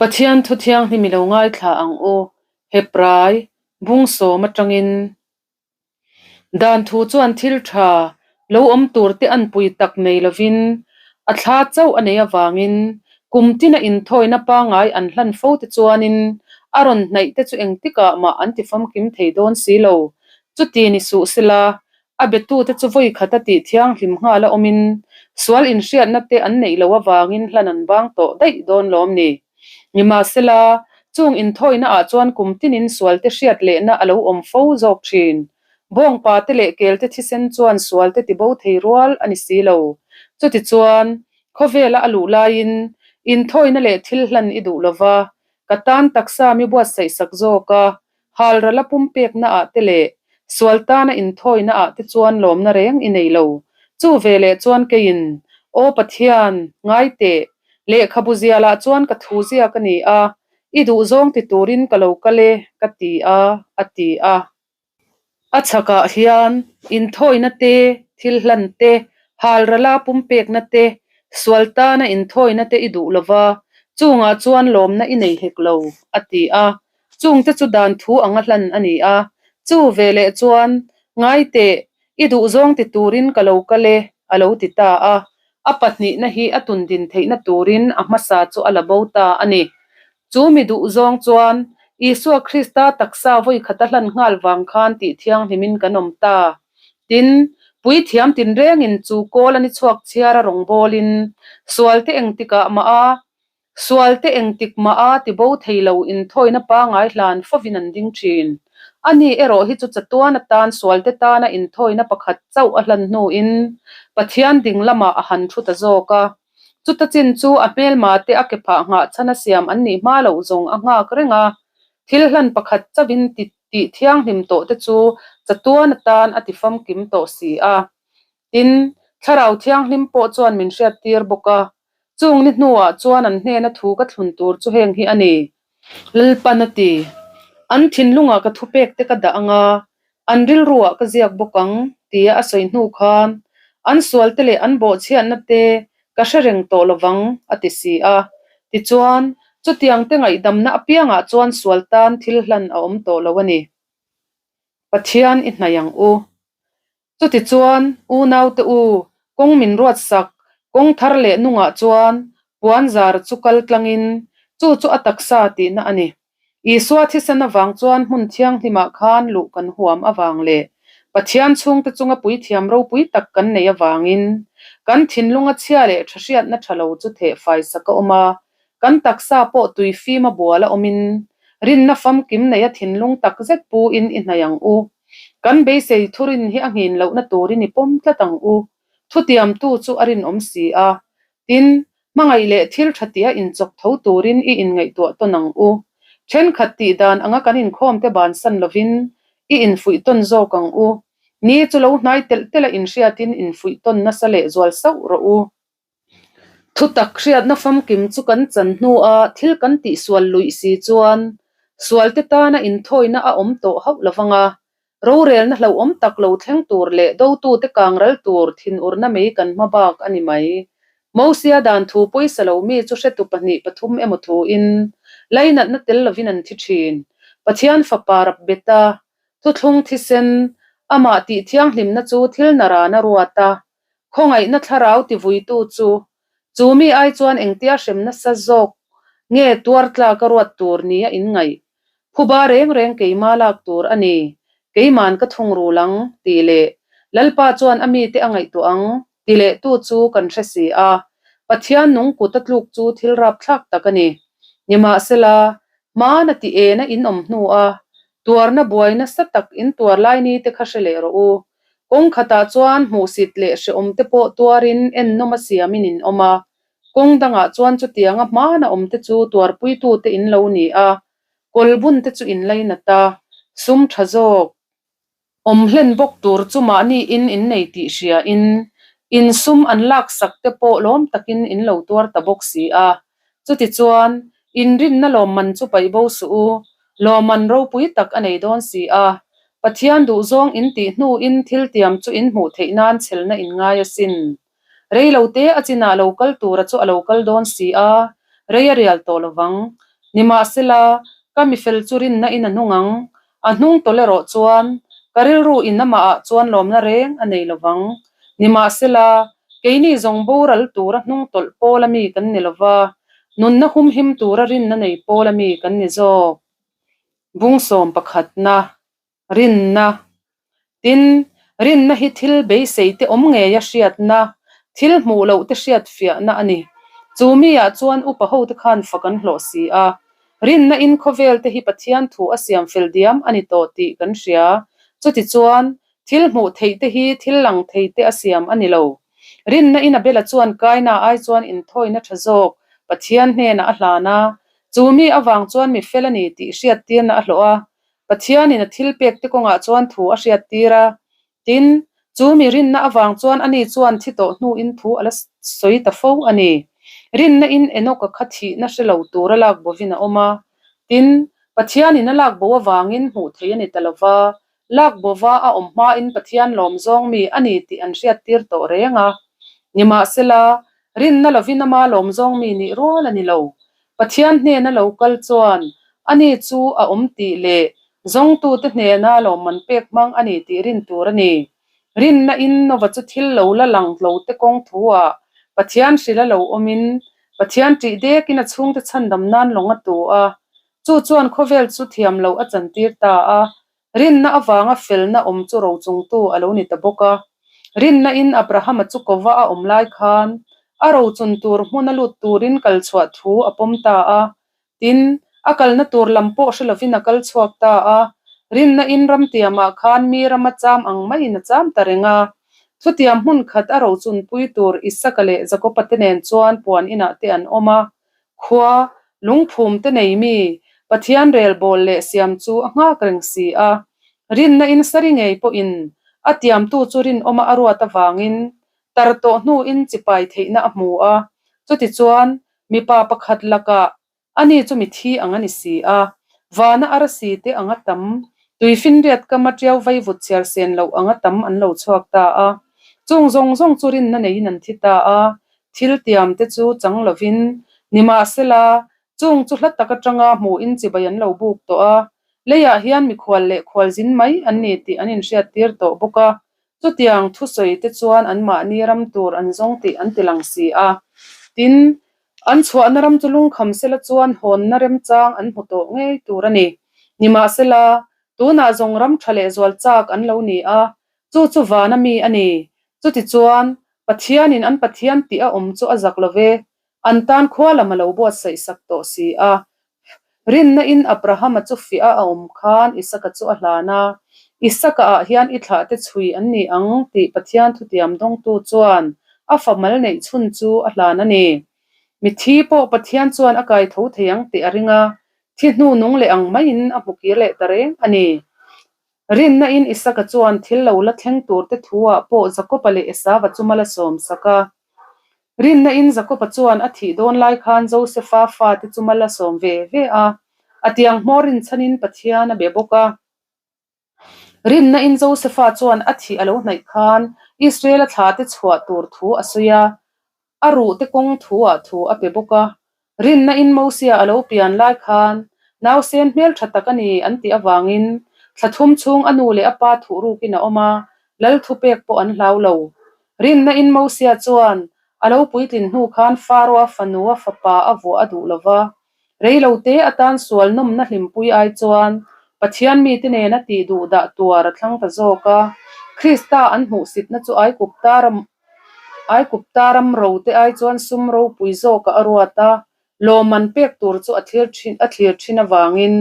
Pathian thu thianghlim i lo ngaithla ang u, Hebrai bung sawm atangin. Dan thu chuan thil tha lo awm tur te an pui tak nei lovin a thla chauh a nei avangin kum tina inthawina pangai an hlan fo te chuanin a rawn hnaih te chu engtikah mah an ti famkim thei dawn si lo. Chuti ni suh sela, A betute chu vawi khat a tih thianghlim nghal a awmin sual inhriatna te an neih loh avangin hlan an bang tawh daih dawn lawm ni. Nimahsela, chung inthawina ah chuan kum tinin sual te hriat lehna a lo awm fo zawk thin. Bawngpa te leh kel te thisen chuan sual te tibo thei rual a ni si lo. Chutichuan, khawvela a luh laiin inthawina leh thil hlan i duh lova, ka tan taksa mi buatsaih sak zawk a, Halral a pumpekna ah te leh sual tana inthawina ah te chuan lawmna reng i nei lo. Chu ve leh chuan keiin, Aw Pathian, ngai teh, lehkhabu zialah chuan ka thu ziak a ni a, i duhzawng ti turin ka lo kal e, ka ti a, a ti a. A chhakah hian inthawina te, thil hlan te, halrala pumpekna te, sual tana inthawina te i duh lova, chungah chuan lawmna i nei hek lo, a ti a. Chungte chu dan thu anga hlan a ni a, chu veleh chuan, Ngai teh, i duhzawng ti turin ka lo kal e, a lo ti ta a. A pahnihna hi a tundin theihna turin a hmasa chu a la bo ta a ni. Chu mi duhzawng chuan, Isua Krista taksa vawi khata hlan nghal vang khan tih thianghlimin kan awm ta. Tin, puithiam tinrengin chu kawl a ni chhuak chhiar a rawngbawlin, sualte engtikah mah a Sualte engtik mah a ti bo thei lo inthawina pangai hlan fovin an ding thin. Ani erawh hi chu chatuan atan sualte tana inthawina pakhat chauh a hlan hnuin Pathian ding lamah a han thu ta zawk a. Chuta chin chu a hmelma te a ke phah nghah chhan a siam an nih hma loh zawng a nghak reng a. Thil hlan pakhat chauhin ti tih thianghlim tawh te chu chatuan atan a ti famkim tawh si a. Tin, Thlarau Thianghlim pawh chuan min hriattir bawk a. Chung ni hnuah chuan an hnena thu ka thlun tur chu heng hi a ni. Lalpan a ti. An thinlungah ka thupek te ka dah ang a, an rilruah ka ziak bawk ang, tia a sawi hnu khan, An sualte leh an bawhchhiatna te ka hre reng tawh lovang, a ti si a. Tichuan, chutiang te ngaihdamna apiangah chuan sual tan thil hlan a awm tawh lo a ni. Pathian i hnaih ang u. Chutichuan, unaute u, kawng min ruatsak, kawng thar leh nungah chuan puan zar chu kal tlangin, chu chu a taksa tihna a ni. Isua thisen avang chuan hmun thianghlimah khan luh kan huam avang leh Pathian chhungte chunga puithiam ropui tak kan neih avangin kan thinlunga chhia leh tha hriatna tha lo chu theh faisak a awm a, kan taksa pawh tui fim a bual a awmin rinna famkim neia thinlung takzet pu-in i hnaih ang u. Kan beisei thurin hi a nghin lohna turin i pawm tlat ang u. Thutiamtu chu a rinawm si a. Tin, hmangaih leh thil tha tia inchawk tho turin i inngaihtuah tawn ang u. Thenkhat tih dan anga kan inkhawmte bansan lovin i infuih tawn zawk ang u. Ni chu lo hnai telh telh a inhriatin infuih tawn nasa leh zual sauh rawh u. Thutak hriatna famkim chu kan chan hnua thil kan tihsual luih si chuan sualte tana inthawina a awm tawh hauh lo vang a, rorelna hlauhawm tak lo thleng tur leh dotute kangral tur thinurna mei kan hma bak a ni mai. Mosia dan thu pawisa lo mi chu hretu pahnih pathum emaw thuin lainatna tel lovin an thi thin. Pathian fapa rap beta thuthlung thisen amah tih thianghlimna chu thil narana ruat a, Khawngaihna thlarau tivuitu chu, chu mi ai chuan engtia hrem nasa zawk nge tuar tlak a ruat tur ni a inngaih? Phuba reng reng keima lak tur a ni, keiman ka thungrul ang, tih leh Lalpa chuan a mite a ngaihtuah ang, ti lehtu chu kan hre si a. Pathian nung kut a tluk chu thil rapthlak tak a ni. Nimahsela, hmana ti ena in awm hnua tuarna buai nasa tak in tuar lai ni te kha hre leh rawh u. Kawng khatah chuan hmuhsit leh hrehawm te pawh tuarin ennawm a siamin in awm a, kawng dangah chuan chutianga hmana awm te chu tuarpuitute in lo ni a, kawlbun te chu in lainat a, sum tha zawk awm hlen bawk tur chu mahni in in nei tih hria in, in sum an laksak te pawh lawm takin in lo tuar ta bawk si a. Chutichuan, inrinna lawmman chu paih bo suh u, lawmman ropui tak a nei dawn si a. Pathian duhzawng in tih hnuin thil tiam chu in hmuh theih nan chhelna in ngai asin. Rei lo te a chinah lo kal tura chu a lo kal dawn si a, rei a rial tawh lovang. Nimahsela, ka mifel chu rinna in a hnung ang. A hnung tawlh erawh chuan ka rilru in amahah chuan lawmna reng a nei lo vang. Nimahsela, keini zawng boral tura hnung tawlh pawl ami kan ni lo va, nunna humhim tura rinna nei pawl ami kan ni zawk. Bung sawm pakhatna. Rinna. Tin, rinna hi thil beisei te awm ngeia hriatna, thil hmuh loh te hriat fiahna a ni. Chu mi ah chuan upa ho te khan fak an hlawh si a. Rinna in khawvel te hi Pathian thu a siam fel diam a ni tawh tih kan hria. Chutichuan, thil hmuh theih te hi thil lang thei te a siam a ni lo. Rinna in Abela chuan Kaina ai chuan inthawina tha zawk Pathian hnenah a hlan a. Chu mi avang chuan mi fel a ni tih hriattirna a hlawh a. Pathianin a thil pek te kawngah chuan thu a hriat tir a, tin, chu mi rinna avang chuan ani chuan thi tawh hnuin thu a la sawi ta fo a ni. Rinna in Enoka kha thihna hre lo tura lak bovin a awm a, tin, Pathianin a lak bo avangin hmuh theih a ni ta lo va, lak bova a awm hmain Pathian lawm zawng mi a ni tih an hriat tir tawh reng a. Nimahsela, rinna lovin ama lawm zawng mi nih rual a ni lo. Pathian hnena lo kal chuan ani chu a awm tih leh zawngtute hnena lawmman pek hmang a ni tih rin tur a ni. Rinna in Nova chu thil lo la lang lo te kawng thu ah Pathian hrilh a lo awmin Pathian ṭih dekin a chhungte chhandam nan lawng a tu a, chu chuan khawvel chu thiam loh a chantir ta a, Rinna avanga felna awm chu rochungtu a lo ni ta bawk a. Rinna in Abrahama chu kova a awm lai khan a rochun tur hmuna lut turin kal chhuah thu a pawm ta a. Tin, a kalna tur lam pawh hre lovin a kal chhuak ta a. Rinna in ramtiamah khan mi rama cham ang maiin a cham ta reng a. Thutiam hmun khat a rochunpui tur Isaka leh Jakoba te nen chuan puan inah te an awm a. Khua, lungphum te nei mi, Pathian relbawl leh siam chu a nghak reng si a. Rinna in sari ngei pawhin a tiamtu chu rinawma a ruat avangin tar tawh hnuin chipai theihna a hmu a. Chutichuan, mipa pakhat lakah ani chu mithi ang a ni si a. Vana arsi te anga tam, tuifinriat kama tiau vaivut chhiar sen loh anga tam an lo chhuak ta a. Chung zawng zawng chu rinna neiin an thi ta a. Thil tiam te chu chang lovin, nimahsela, chung chu hla tak atanga hmuhin chibai an lo buk tawh a, leiah hian mikhual leh khualzin mai an ni tih an inhriattir tawh bawk a, chutiang thusawi te chuan anmahni ram tur an zawng tih an ti lang si a. Tin, an chhuahna ram chu lungkham sela chuan hawnna remchang an hmu tawh ngei tur a ni. Nimahsela, tunah zawng ram tha leh zual chak an lo ni a, chu chu vana mi a ni. Chutichuan, Pathianin an Pathian tih a awm chu a zak lo ve, an tan khua lam a lo buatsaih sak tawh si a. Rinna in Abrahama chu fiah a awm khan Isaka chu a hlan a, Isaka ah hian i thlah te chhui an ni ang tih Pathian thutiam dawngtu chuan a fa mal neih chhun chu a hlan a ni. Mithi pawh Pathian chuan a kai tho thei ang tih a ring a, thi hnu nung leh ang maiin a hmu kir leh ta reng a ni. Rinna in Isaka chuan thil lo la thleng tur te thu ah pawh Jakoba leh Esava chu mal a sawm sak a. Rinna in Jakoba chuan a thih dawn lai khan Josefa fa te chu mal a sawm ve ve a, a tiang hmawr rinchhan in Pathian a be bawk a. Rinna in Josefa chuan a thih a lo hnaih khan Israel-a thla te chhuah tur thu a sawi a, A ruh te kawng thu ah thu a pe bawk a, rinna in Mosia a lo pian lai khan nausen hmeltha tak a ni an tih avangin thla thum chhung a nu leh a pa thuh rukin a awm a, lal thupek pawh an hlau lo. Rinna in Mosia chuan a lo puitlin hnu khan Faroa fanua fapa a vuah a duh lo va, Reilote atan sual nawmna hlimpui ai chuan Pathian mite nena tih duh dah tuar a thlang ta zawk a. Krista an hmuhsitna chu Aikupta ram Aikupta ram rote ai chuan sum ropui zawkah a ruat a, lawmman pek tur chu a thlir thin a thlir thin avangin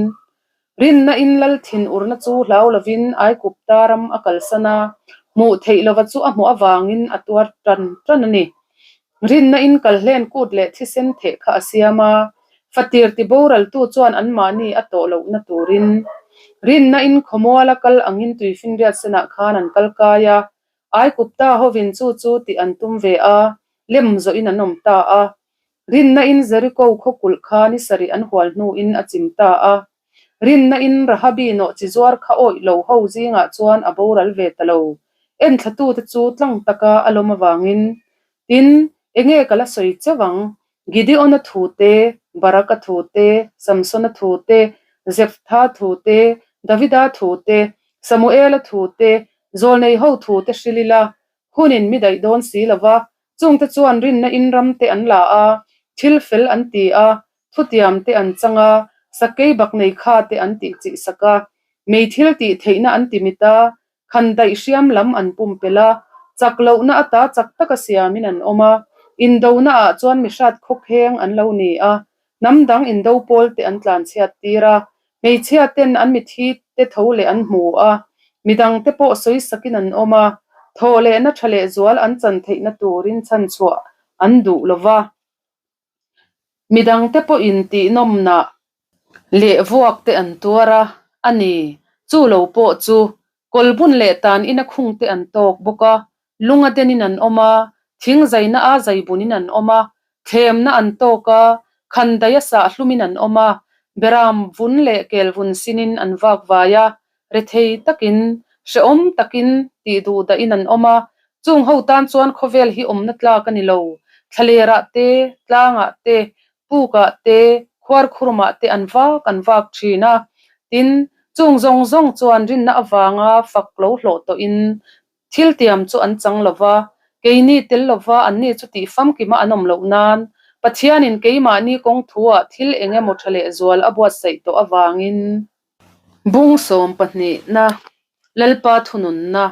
rinna in lal thin urna chu hlau lovin Aikupta ram a kalsan a, hmuh theih lova chu a hmuh avangin a tuar tan tan a ni. Rinna in kalhlen kut leh thisen theh kha a siam a, fatir ti boraltu chuan anmahni a tawh lohna turin rinna in khawmuala kal angin tuifinriat senah khan an kal kai a, Aikupta hovin chu chu tih an tum ve a, lem zawhin an awm ta a. Rinna in Jeriko khaw kulh kha ni sarih an hual hnuin a chim ta a. Rinna in Rahabi nawh chi zuar kha awih lo ho zingah chuan a boral ve ta lo. Enthlatute chu tlang taka a lawm avangin, Tin, enge ka la sawi chauh ang? Gideon-a thu te. Baraka thu te, Samsona thu te, Jeftha thu te, Davida thu te, Samuela thu te, Zawlnei ho thu te hril ila, hunin mi daih dawn si lo va, chungte chuan rinna in ram te an la a, thil fel an ti a, thutiam te an chang a, sakei bak nei kha te an tih chih sak a, mei thil tih theihna an ti mit a, khan daih hriam lam an pumpelh a, chak lohna ata chak taka siamin an awm a, indona ah chuan mi hrat khawkheng an lo ni a, hnam dang indo pawl te an tlanchhiat tir a, hmeichhia ten an mithi te tho leh an hmu a, midang te pawh sawi sakin an awm a, thawh lehna tha lehzual an chan theihna turin chhanchhuah an duh lova. Midangte pawhin tihnawmna leh vuak te an tuar a, a ni. Chu lo pawh chu kawlbun leh tan ina khung te an tawk bawk a, lunga denin an awm a, thing zaina a zaibunin an awm a, thlemna an tawk a, khandaih a sah hlumin an awm a, beram vun leh kel vun sinin an vak vai a, rethei takin, hrehawm takin tih duh dahin an awm a, chung ho tan chuan khawvel hi awmna tlak a ni lo. Thlalerah te, tlangah te, pukah te, khuarkhurmah te an vak an vak thin a, tin, chung zawng zawng chuan rinna avanga fak lo hlawh tawhin Thil tiam chu an chang lo va, keini tel lo va anni chu tih famkima an awm loh nan, Pathianin keimahni kawng thuah thil eng emaw tha lehzual a buatsaih tawh avangin. Bung 12na, Lalpa thununna.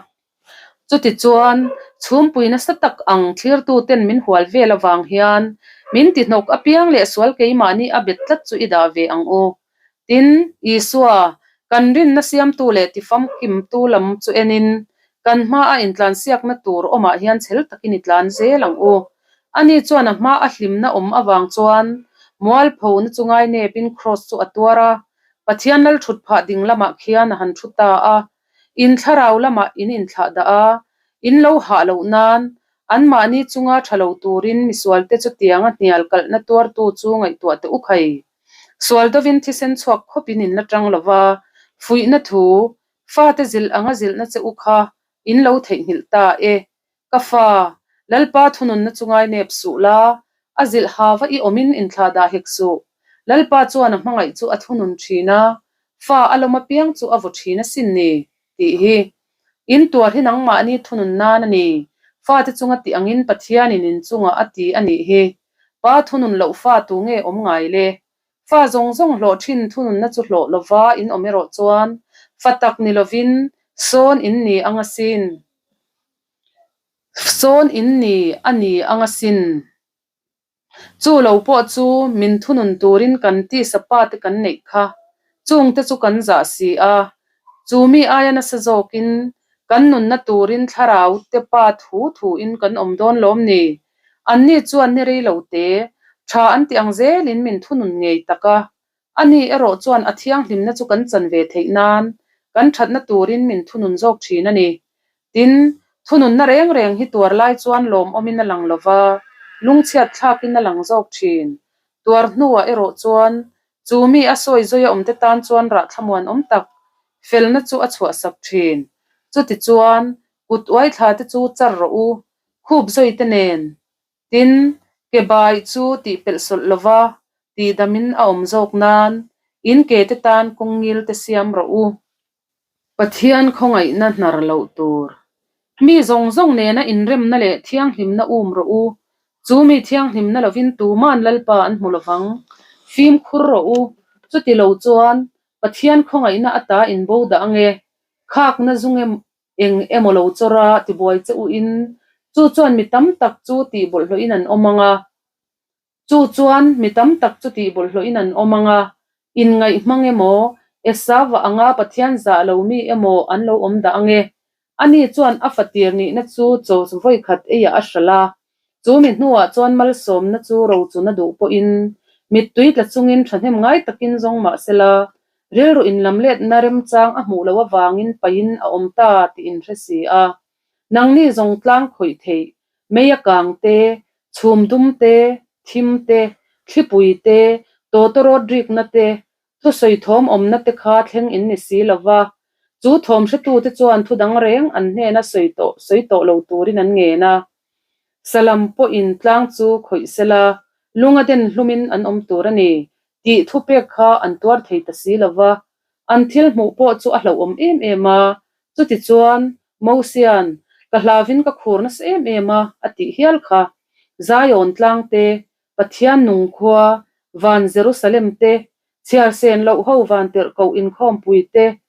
Chutichuan, chhumpui nasa tak ang thlirtuten min hual vel avang hian, min tihnawk apiang leh sual keimahni a bet tlat chu i dah ve ang u. Tin, Isua, kan rinna siamtu leh tifamkimtu lam chu enin, kan hmaa intlansiakna tur awmah hian chhel takin i tlan zel ang u. Ani chuan a hmaa a hlimna awm avang chuan mualphona chu ngainepin kraws chu a tuar a, Pathian lal thut phah ding lamah khian a han thu ta a. In thlarau lamah in inthlah dah a, in lo hah loh nan anmahni chunga tha lo turin misualte chutianga hnial kalhna tuartu chu ngaihtuah teh u khai. Sual dovin thisen chhuak khawpin in la tang lo va, fuihna thu, fate zilh anga zilhna che u kha in lo theihnghilh ta e. Ka fa, Lalpa thununna chu ngainep suh la, a zilh ha va i awmin inthlah dah hek suh. Lalpa chuan a hmangaih chu a thunun thin a, fa a lawm apiang chu a vaw thin asin ni, tih hi. In tuar hi nangmahni thunun nan a ni, fate chunga tih angin Pathianin in chungah a ti a nih hi. Pa thunun loh fa tu nge awm ngai le? Fa zawng zawng hlawh thin thununna chu hlawh lova in awm erawh chuan fa tak ni lovin sawn in ni ang asin. Sawn in ni a ni ang asin. Chu lo pawh chu min thunun turin kan tisa pa te kan neih kha. Chungte chu kan zah si a, chu mi aia nasa zawkin kan nunna turin thlarau te pa thu thuin kan awm dawn lawm ni? Anni chuan ni rei lo te, tha an ti ang zelin min thunun ngei tak a. Ani erawh chuan a thianghlimna chu kan chan ve theih nan kan thatna turin min thunun zawk thin a ni. Tin, thununna reng reng hi tuar lai chuan lawmawmin a lang lo va, lungchhiat thlakin a lang zawk thin. Tuar hnuah erawh chuan chu mi a sawi zawia awmte tan chuan rah thlamuan awm tak felna chu a chhuahsak thin. Chutichuan, kut uai thla te chu char rawh u, khup zawi te nen. Tin, ke bai chu tih pelh sawlh lova tihdamin a awm zawk nan in ke te tan kawng ngil te siam rawh u. Pathian khawngaihna hnar loh tur. Mi zawng zawng nena inremna leh thianghlimna um rawh u. Chu mi thianghlimna lovin tuman Lalpa an hmu lovang. Fimkhur rawh u. Chuti lo chuan Pathian khawngaihna ata inbo dah ange. Khakna zung eng emaw lo chawr a tibuai che u in, chu chuan mi tam tak chu tih bawlhhlawhin an awm ang a. Chu chuan mi tam tak chu tih bawlhhlawhin an awm ang a, inngaih hmang emaw, Esauva anga Pathian zah lo mi emaw an lo awm dah ang e. Ani chuan a fatir nihna chu chaw vawikhat eiah a hralh a, chu mi hnuah chuan malsawmna chu rochun a duh pawhin mittui tla chungin thahnem ngai takin zawng mah sela, rilru inlamletna remchang a hmuh loh avangin pahin a awm ta tih inhre si a. Nangni zawng tlang khawih theih, mei a kang te, chhum dum te, thim te, thlipui te, tawtawrawt rikna te, thusawi thawm awmna te kha thleng in ni si lo va. Chu thawm hretute chuan thu dang reng an hnena sawi tawh sawi tawh lo turin an ngen a. Salam pawhin tlang chu khawih sela. Lunga den hlumin an awm tur a ni tih thupek kha an tuar thei ta si lo va, an thil hmuh pawh chu a hlauhawm em em a. Chutichuan, Mosia'n, Ka hlauvin ka khur nasa em em a, a tih hial kha. Zion tlang te, Pathian nung khua, van Jerusalem te, chhiar sen loh ho van tirhkoh inkhawmpui te,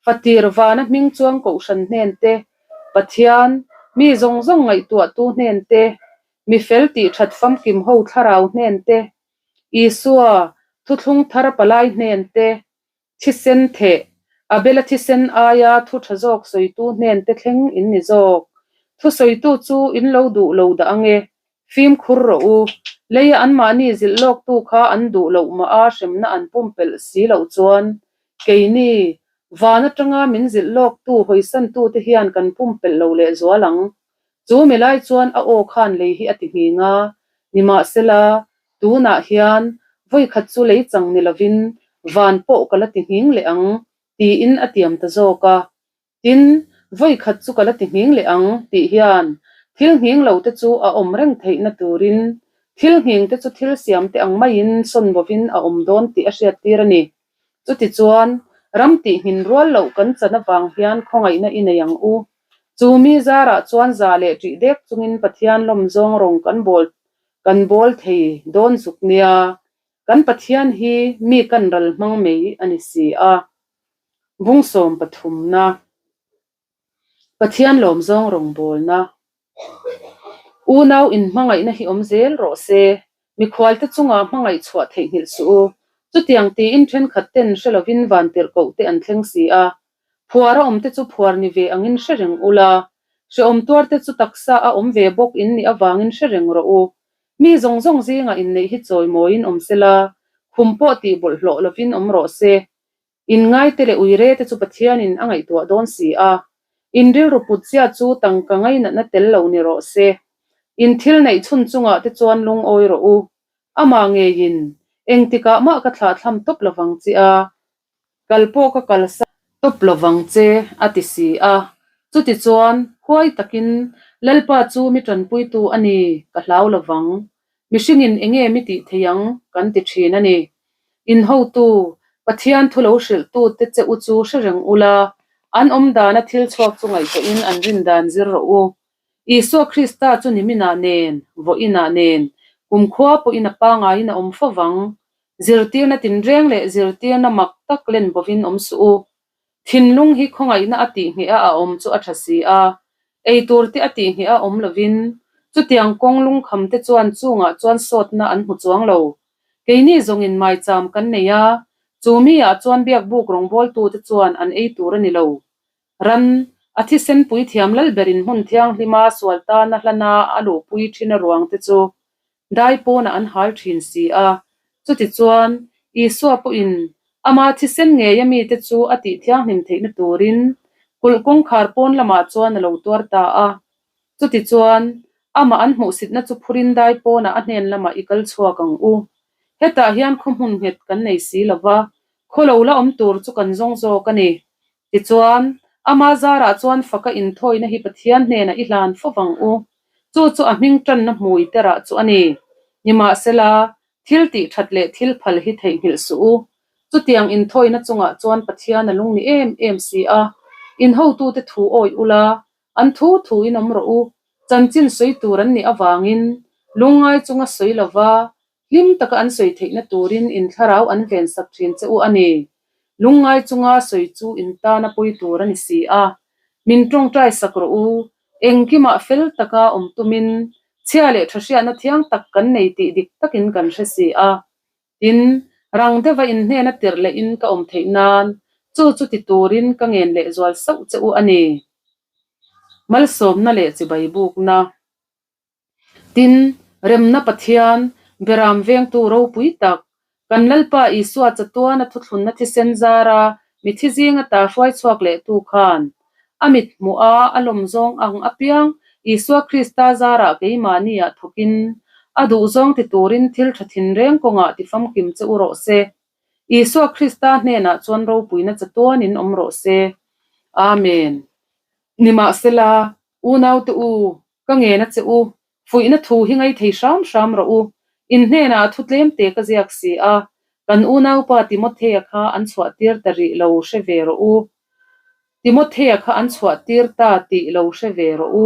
Fatir vana hming chuang kohhran hnen te, Pathian, mi zawng zawng ngaihtuahtu hnen te, mi fel tih that famkim ho thlarau hnen te, Isua, thuthlung thar palai hnen te, thisen theh, Abela thisen aia thu tha zawk sawitu hnen te thleng in ni zawk. Thusawitu chu in lo duh lo dah ange, Fimkhur rawh u. Leia anmahni zilh lawktu kha an duh loh mah a hremna an pumpelh si loh chuan keini, van atanga min zilh lawktu hawisantute hian kan pumpelh lo lehzual ang. Chu mi lai chuan a aw khan lei hi a ti nghing a, nimahsela, tunah hian vawikhat chu lei chang ni lovin van pawh ka la ti nghing leh ang, tiin a tiam ta zawk a. Tin, vawi khat chu ka la ti nghing leh ang tih hian thil nghing lo te chu a awm reng theihna turin thil nghing te chu thil siam te ang maiin sawn bovin a awm dawn tih a hriattir a ni. Chutichuan, ram tih nghin rual loh kan chan avang hian khawngaihna i nei ang u. Chu mi zarah chuan za leh ṭih dek chungin Pathian lawmzawng rawng kan bawl kan bawl thei dawn zuk nia. Kan Pathian hi mi kan ral hmang mai a ni si a. Bung sawm pathumna, Pathian lawmzawng rawngbawlna, Unau inhmangaihna hi awm zel rawh se, mikhualte chunga hmangaih chhuah theihnghilh suh u. Chutiang tiin thenkhat ten hre lovin vantirhkoh te an thleng si a, phuar a awmte chu phuar ni ve angin hre reng ula, hrehawm tuarte chu taksa a awm ve bawk in nih avangin hre reng rawh u. Mi zawng zawng zingah inneih hi chawimawiin awm sela, khum pawh tih bawlhhlawh lovin awm rawh se. Inngaite leh uire te chu Pathianin a ngaihtuah dawn si a, in rilru putzia chu tangka ngainatna tel lo ni rawh se. In thil neih chhun chungah te chuan lungawi rawh u. Amah ngeiin, Engtikah mah ka thlahthlam tawp lovang che a, kal pawh ka kalsan tawp lovang che, a ti si a. Chutichuan, huai takin, Lalpa chu mi tanpuitu a ni, ka hlau lovang. Mihringin enge mi tih thei ang kan ti thin a ni. In hotu, Pathian thu lo hrilhtute che u chu hre reng ula, an awm dana thil chhuak chu ngaihtuahin an rin dan zir rawh u. Isua Krista chu niminah nen, vawiinah nen, kumkhua pawhin a pangaiin a awm fo vang. Zirtirna tinreng leh zirtirna mak tak len bovin awm suh u. Thinlung hi khawngaihna a tih ngheh a a awm chu a tha si a, ei tur te a tih ngheh a awm lovin, chutiang kawng lungkham te chuan chungah chuan sawtna an hmu chuang lo. Keini zawngin maicham kan nei a, chu mi ah chuan biakbuk rawngbawltu te chuan an ei tur a ni lo. Ran, a thisen puithiam lalberin hmun thianghlima sual tana hlana a luhpui thin a ruang te chu Dai pawnah an hal thin si a. Chutichuan, Isua pawhin ama thisen ngeia mite chu a tih thianghlim theihna turin kulh kawngkhar pawn lamah chuan a lo tuar ta a. Chutichuan, amah an hmuhsitna chu phurin dai pawnah a hnen lamah i kal chhuak ang u. Hetah hian khaw hmun nghet kan nei si lo va, khaw lo la awm tur chu kan zawng zawk a ni. Tichuan, ama zarah chuan faka inthawina hi Pathian hnenah i hlan fo vang u. Chu chu a hming tanna hmui te rah chu a ni. Nimahsela, thil tih that leh thil phal hi theihnghilh suh u. Chutiang inthawina chungah chuan Pathian a lung ni em em si a. In hotute thu awih ula, an thu thuin awm rawh u. Chanchin sawi tur an nih avangin lungngai chunga sawi lova Hlim taka an sawi theihna turin in thlarau an vensak thin che u a ni. Lungngai chunga sawi chu in tana pawi tur a ni si a. Min tawngtai sak rawh u, engkimah fel taka awm tumin chhia leh tha hriatna thiang tak kan nei tih dik takin kan hre si a. Tin, rang deuha in hnena tirh lehin ka awm theih nan chu chu ti turin ka ngen lehzual sauh che u a ni. Malsawmna leh chibai bukna. Tin, remna Pathian, Beram vengtu ropui tak, kan Lalpa Isua chatuana thuthlunna thisen zara mithi zinga ta hruai chhuak lehtu khan, a mit hmuh a a lawm zawng ang apiang Isua Krista zarah keimahniah thawkin, a duhzawng ti turin thil tha thinreng kawngah ti famkim che u rawh se. Isua Krista hnenah chuan ropuina chatuanin awm rawh se. Amen. Nimahsela, Unaute u, ka ngen a che u, fuihna thu hi ngaithei hram hram rawh u. In hnenah thu tlemte ka ziak si a, kan unaupa Timothea kha an chhuahtir ta rih lo hre ve rawh u. Timothea kha an chhuahtir ta tih lo hre ve rawh u.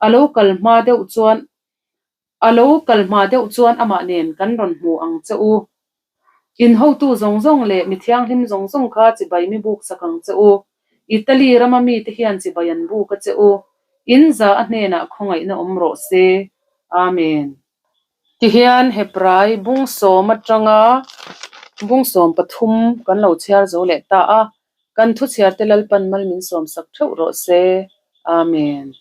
A lo kal hma deuh chuan A lo kal hma deuh chuan amah nen kan rawn hmu ang che u. In hotu zawng zawng leh mi thianghlim zawng zawng kha chibai mi buk sak ang che u. Italy rama mite hian chibai an buk a che u. In za a hnenah khawngaihna awm rawh se. Amen. Tihian Hebrai bungsawm atanga bungsawm pathum kan lo chhiar zo leh ta a, kan thuchhiarte Lalpan mal min sawmsak theuh rawh se. Amen.